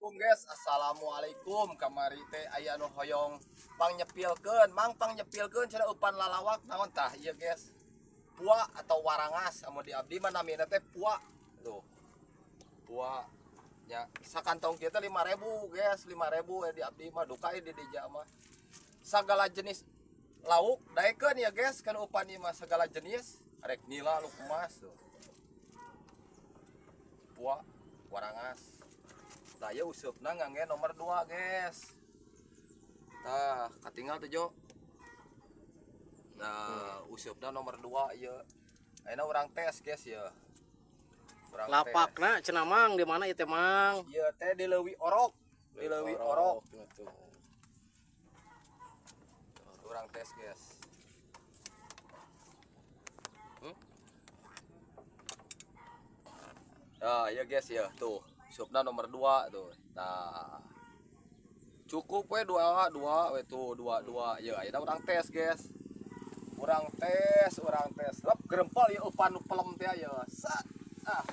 Guys, assalamualaikum. Kamari teh aya nu hoyong pangnyepilkeun, mang pangnyepilkeun cenah eupan lalawak naon tah ieu guys. Pua atau warangas amun di abdi mah namina teh pua. Tuh. Pua nya sakantong kieu teh 5000 guys, 5000 di abdi mah duka di dija mah. Sagala jenis lauk daekeun ya guys kan eupan ieu mah segala jenis rek nila lukumas tuh. Pua warangas. Nah, ya usupna ngangge nomor 2, guys. Tah, katinggal tuh, Jo. Nah, usupna nomor 2 ieu. Ayeuna urang tes, guys, ya. Urang Lapakna cenah mang di mana ieu teh mang? Ieu teh di Leuwi Orok. Di Leuwi Orok. Tuh. Urang tes, guys. Nah, ya guys ya, tuh. Usupna nomor 2 tuh. Nah. Cukup we 2, 2 we tuh 2 2. Ya, ayeuna urang tes, guys. Urang tes, urang tes. Lep gerempel ya eupan nu pelem teh ya. Sat. Ah.